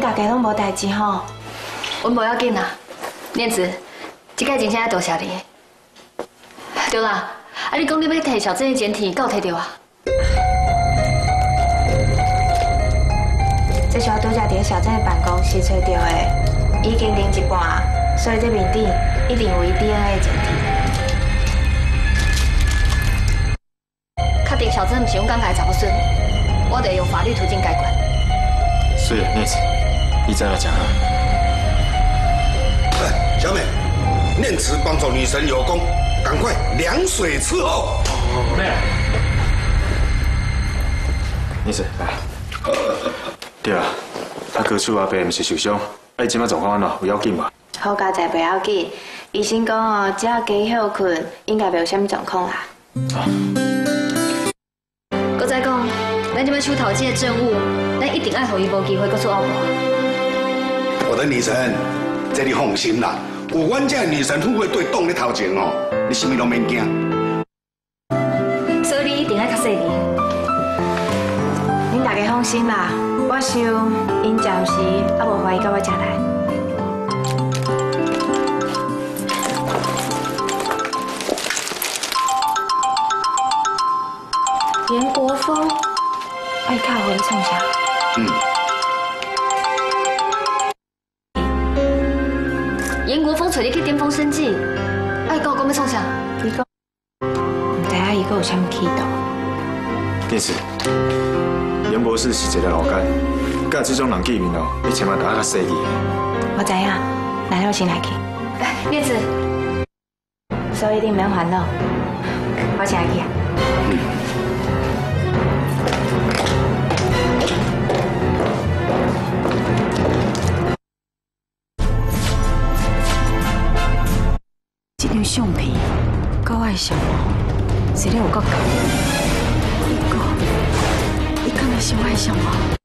大家攏無代誌吼？阮無要緊啦，念慈，這擺真正愛多謝你。對啦，啊你講你欲提小珍的檢體，敢有提著啊？這是我拄才佇小珍的辦公室揣著的，已經啉一半，所以這面頂一定有伊 DNA 的檢體。確定小珍毋是阮感覺的查某孫，我得用法律途徑解決。是啊，念慈，你知影誠好。哎，小美，念慈幫助女神有功，趕快涼水伺候。咩？念慈來。對啊，啊高手阿伯毋是受傷，啊伊這擺狀況按怎？有要緊無？好佳哉袂要緊，醫生講哦，只要加歇睏，應該袂有啥物狀況啦。閣再講，咱這擺手頭這个證物，咱一定愛予伊無機會閣出烏婆。我的女神，這你放心啦，有阮這个女神護衛隊擋咧頭前哦，你啥物攏免驚。所以你一定愛較細膩。恁大家放心啦，我想𪜶暫時猶無懷疑到我這來。嚴國峰，愛敲予你創啥？嗯。嚴國峰揣你去巔峰生技，愛講講欲創啥？伊講，毋知影伊閣有啥物企圖。念慈，嚴博士是一个老奸，佮這種人見面哦，你千萬著愛較細膩。我知影，那我先來去。哎，念慈，所以你毋免煩惱，我先來去啊。這張相片佮我的相貌，實在有夠仝。伊講，伊敢會是我的相貌？